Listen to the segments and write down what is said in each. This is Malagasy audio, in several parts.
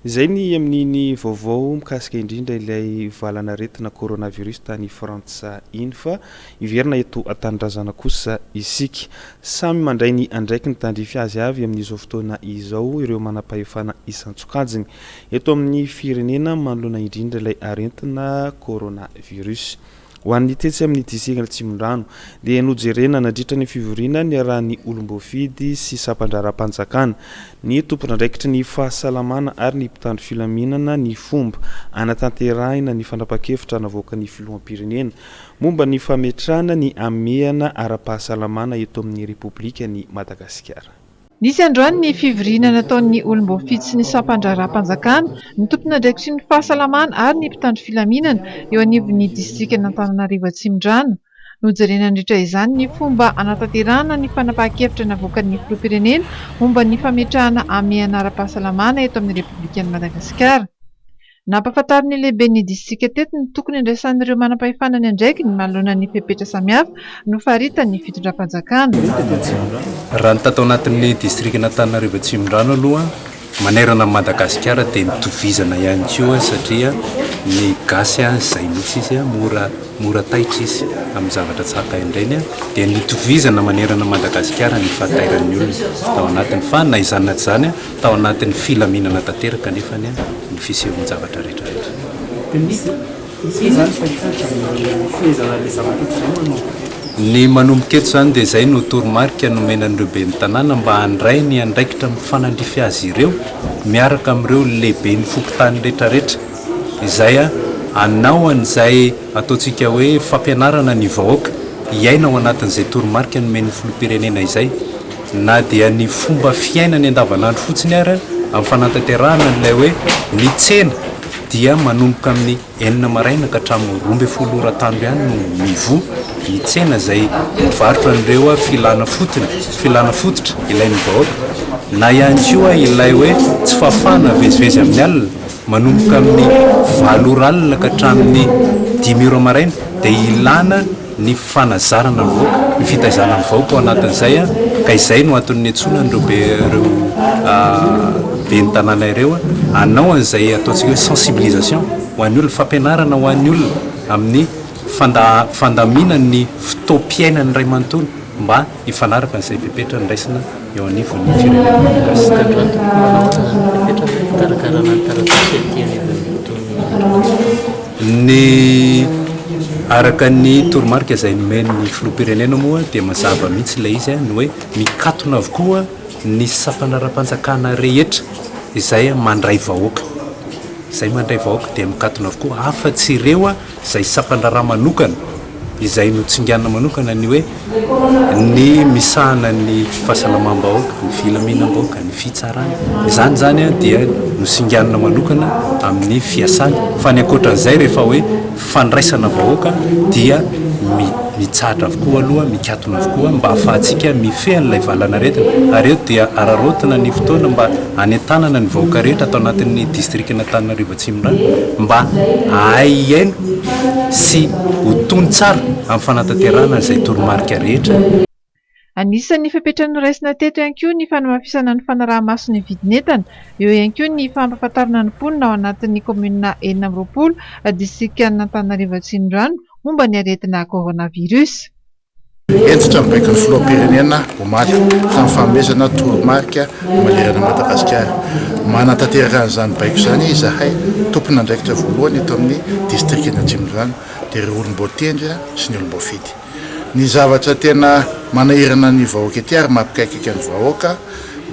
Izay ny amin'iny vaovao mikasika indrindra ilay valan'aretina coronavirus tany Frantsa iny fa hiverina eto an-tanindrazana kosa isika. Samy mandray ny andraikiny tandrify azy avy amin'izao fotoana izao ireo manam-pahefana isan-tsokajiny eto amin'ny firenena manoloana indrindra ilay aretina coronavirus. Ho an'ny tetsy amin'ny distrikan'i Atsimondrano dia nojerena nandritra ny fivoriana niarahan'ny olom-boafidy sy sampan-draharaham-panjakana, ny tompon'andraikitry ny fahasalamana ary ny mpitandro filaminana ny fomba hanatanterahina ny fanapan-kevitra navoakan'ny filoham-pirenena momba ny fametrahana ny hamehana ara-pahasalamana eto amin'ny Repoblikan'i Madagasikara. Nisy androany ny fivoriana nataon'ny olom-boafidy sy ny sampan-draharaham-panjakana, ny tompon'andraikitry ny fahasalamana ary ny mpitandro filaminana eo anivon'ny distrikan'Antananarivo Atsimondrano. Nojerena nandritra izany ny fomba hanatanterahana ny fanapahan-kevitra navoakan'ny filoham-pirenena momba ny fametrahana hamehana ara-pahasalamana eto amin'ny Repoblikan'i Madagasikara. Nampahafantarin'ny lehiben'ny distrika teto ny tokony handraisan'ireo manampahefana ny andraikiny manoloana ny fepetra samihafa nofaritan'ny fitondram-panjakana. Raha ny tato anatin'ny distrikan'Antananarivo Atsimondrano aloha, manerana an'i Madagasikara dia nitovizana ihany koa satria ny gasy izay mihitsy izy, mora mora taitra izy amin'ny zavatra tsapa indrainy dia nitovizana manerana an'i Madagasikara ny fahatairan'ny olona tao anatiny fa na izany na tsy izany Tao anatin'ny filaminana tanteraka anefa ny fisehoan-javatra rehetra rehetra. Dia misy misy ve izany paikady hifehezana ilay zavatra ohatr'izao manomboka eto? Ny manomboka eto izany dia izay no toromarika nomena an'ireo ben'ny tanàna mba handray ny andraikitra mifanandrify azy ireo miaraka amin'ireo lehiben'ny fokontany rehetra rehetra izay hanao an'izay ataontsika hoe fampianarana ny vahoaka hiaina ao anatin'izay toromarika nomen'ny filoham-pirenena izay. na dia ny fomba fiainany andavanandro fotsiny ary amin'ny fanatanterahana an'ilay hoe ny tsena dia manomboka amin'ny enina maraina ka hatramin'ny 12 ora atoandro ihany no mivoha ny tsena izay mivarotra an'ireo filana fotony, filana fototra ilain'ny vahoaka, na ihany koa ilay hoe tsy fahafahana mivezivezy amin'ny alina, manomboka amin'ny valo ora alina ka hatramin'ny dimy ora maraina dia ilana ny fanazarana ny vahoaka, ny fitaizana ny vahoaka ao anatin'izay ka izay no antony niantsoana an'ireo be ireo ben'ny tanàna ireo hanao an'izay ataontsika hoe sensibilisation ho an'ny olona, fampianarana ho an'ny olona amin'ny fanda fandaminany ny fotoam-piainany iray manontolo mba hifanaraka an'izay fepetra noraisina eo anivon'ny firenena malagasy. Androany tompoko manao ahoana ny fepetra amin'ny fikarakarana ny taratasy ety anivon'ny tontolon'ny Ny araka ny toromarika izay nomen'ny filoham-pirenena moa dia mazava mihitsy ilay izy ny hoe mikatona avokoa ny sampandraharaham-panjakana rehetra izay mandray vahoaka. Izay mandray vahoaka dia mikatona avokoa afa-tsy ireo izay sampandraharaha manokana izay notsinganina manokana ny hoe ny misahana ny fahasalamam-bahoaka, ny filaminam-bahoaka, ny fitsarana. Izany izany dia nosinganina manokana amin'ny fiasany. Fa ny ankoatran'izay rehefa hoe fandraisana vahoaka dia mitsahatra avokoa aloha, mikatona avokoa mba hahafahantsika mifehy an'ilay valan'aretina. Ary eto dia araraotina ny fotoana mba hanentanana ny vahoaka rehetra ato anatin'ny distrikan'Antananarivo Atsimondrano mba hahay hihaino sy ho tony tsara amin'ny fanatanterahana izay toromarika rehetra. Anisan'ny fepetra noraisina teto ihany koa ny fanamafisana ny fanaraha-maso ny vidin'entana. Eo ihany koa ny fampahafantarana ny mponina ao anatin'ny kaominina 26, distrikan'Antananarivo Atsimondrano, momba ny aretina coronavirus. Hentitra ny baikon'ny filoham-pirenena omaly tamin'ny fanomezana toromarika manerana an'i Madagasikara. Manatanteraka an'izany baiko izany izahay tompon'andraikitra voalohany eto amin'ny distrikan'i Atsimondrano dia ireo olom-boatendry sy ny olom-boafidy. Ny zavatra tena manahirana ny vahoaka ety ary mampikaikaika ny vahoaka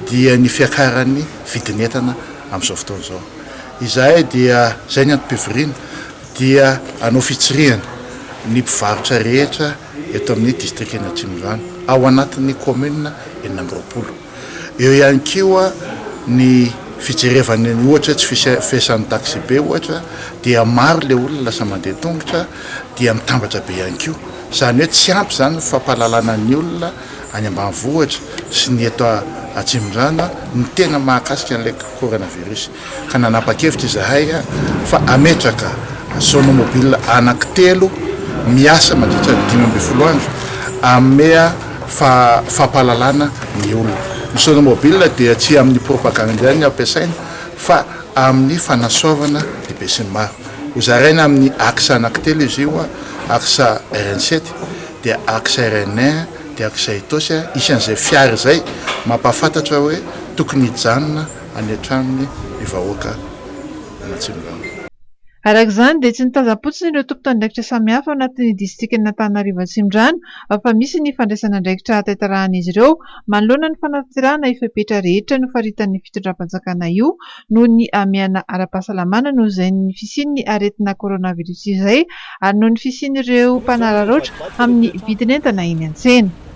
dia ny fiakaran'ny vidin'entana amin'izao fotoana izao. Izahay dia izay ny antom-pivoriana dia hanao fitsirihana ny mpivarotra rehetra eto amin'ny distrikan'i Atsimondrano, ao anatin'ny kaominina 26. Eo ihany koa ny fijerevana ny ohatra tsy fiasan'ny taxibe ohatra dia maro ilay olona lasa mandeha tongotra dia mitambatra be ihany koa. Izany hoe tsy ampy izany ny fampahalalana ny olona any ambanivohitra sy ny eto Atsimondrano ny tena mahakasika an'ilay coronavirus. ka nanapa-kevitra izahay fa hametraka sonomobile anankitelo miasa mandritra ny 15 andro hanome fampahalalana ny olona. Ny sonomobile dia tsy amin'ny propagande ihany no ampiasaina fa. amin'ny fanasoavana ny besinimaro. Hozaraina amin'ny axe anankitelo izy io, axe RN 7, dia axe RN 1, dia axe Itaosy. Hisy an'izay fiara izay mampahafantatra hoe tokony hijanona any an-tranony ny vahoaka an'Atsimondrano. Araka izany dia tsy nitazam-potsiny ireo tompon'andraikitra samihafa ao anatin'ny distrikan'Antananarivo Atsimondrano fa misy ny fandraisana andraikitra hatanterahan'izy ireo manoloana ny fanatanterahana io fepetra rehetra nofaritan'ny fitondram-panjakana io noho ny hamehana ara-pahasalamana noho izay ny fisian'ny aretina coronavirus izay ary noho ny fisian'ireo mpanararaotra amin'ny vidin'entana eny an-tsena.